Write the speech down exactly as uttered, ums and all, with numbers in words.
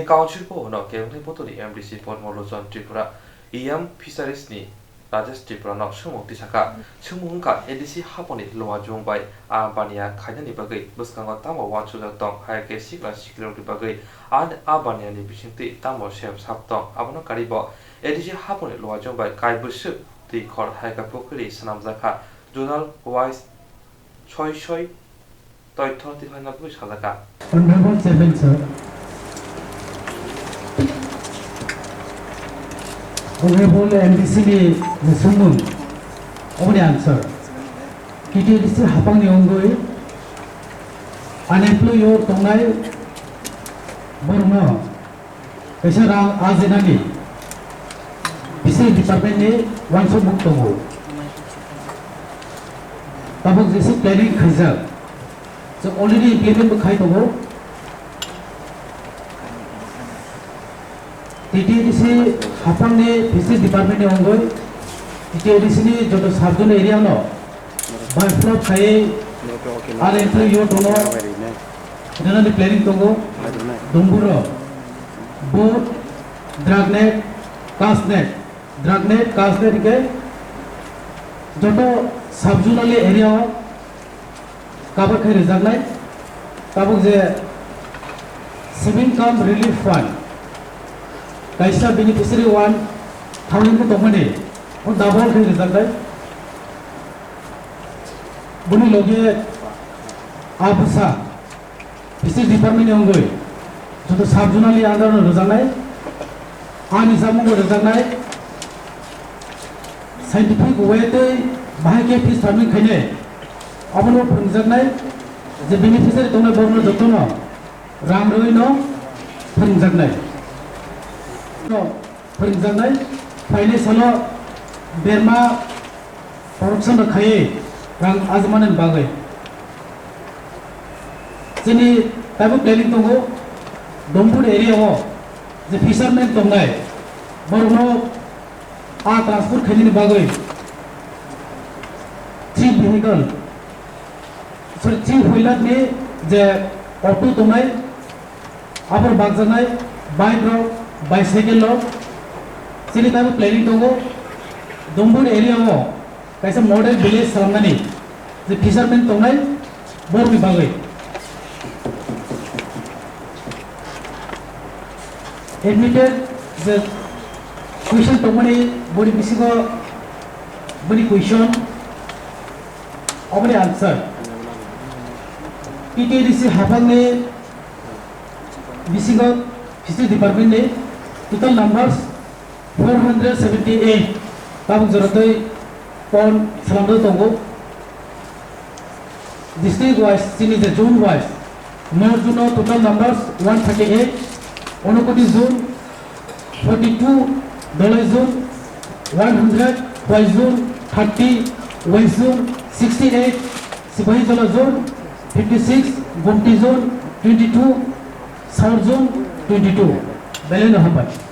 Council Bhavan o Kebengthai Bodolni M D C Padma Lochon Tripura, E M Fisheries ni Rajesh Tripura no swngmung tisakha. Swngmung wngkha A D C haphangni Luajung bai a baniya khainani bagwi bwskango tamo uansukjak tong, hai khe sikla siklirokni bagwi a, a baniya ni bisingtwi tamo sem sap tong, abono karwi bo A D C haphangni Luajung bai kai bwswk twi khor hai khe pukhri swnamjakha. Zonal wise soi soi toitho twi khlaina bagwi sajakha. Honorable Chairman sir, Honorable M D C ni je swngmung, oboni answer. T T A D C haphangni wngwi unemployed o tongnai borokno kaisa rang ajinani Fishery Department ni uansukmung tongo. Tabuk jesa planning khaijak, je already implement bo khai tongo. T T A D C haphangni Fishery Department ni wngwi T T A D C ni joto sub zone area no by flood khai unemployed youth no rwnani planning tongo. Dumburo boat, drag net, cast net, drag net, cast net hwnkhe joto sub zonal area o cover khai rwjaknai. Tabuk je Saving cum Relief Fund kaisa beneficiary one thousand khe tongmani, o double khai rwjaknai. Boni loge a bwsa Fisheries Department ni wngwi joto sub zonal ni under no rwjaknai, ani samungo rwjaknai, scientific way tei bahai khe fish farming khainai, abono phwrwngjaknai, je beneficiary tongnai borokno jotono rang rwino phwrwngjaknai. No phwrwngjaknai, phainai salo berma production rok khaiwi rang ajmanani bagwi. Chini taibo planning tongo, Dombur area o je fisherman tongnai, borokno a transport khainani bagwi three vehicle, sorry, three wheeler ni je auto tongnai, aboni bakjaknai bike rok, bicycle rok, chini taibo planning tongo, Dombur area o kaisa model village salamnani je fisherman tongnai borokni bagwi. Admitted je question tongmani boni bisingo boni question, oboni answer. T T A D C haphangni bisingo Fishery Department ni total numbers four hundred seventy eight, tabuk jora tei pon salamjak tongo. District wise, chini je zone wise, North zone o total numbers one thirty eight, Unakoti zone forty two, Dhalai zone one hundred, Khowai zone thirty, West zone sixty eight, Sipahijala zone fifty six, Gomti zone twenty two, South zone twenty two. Belai no hambai.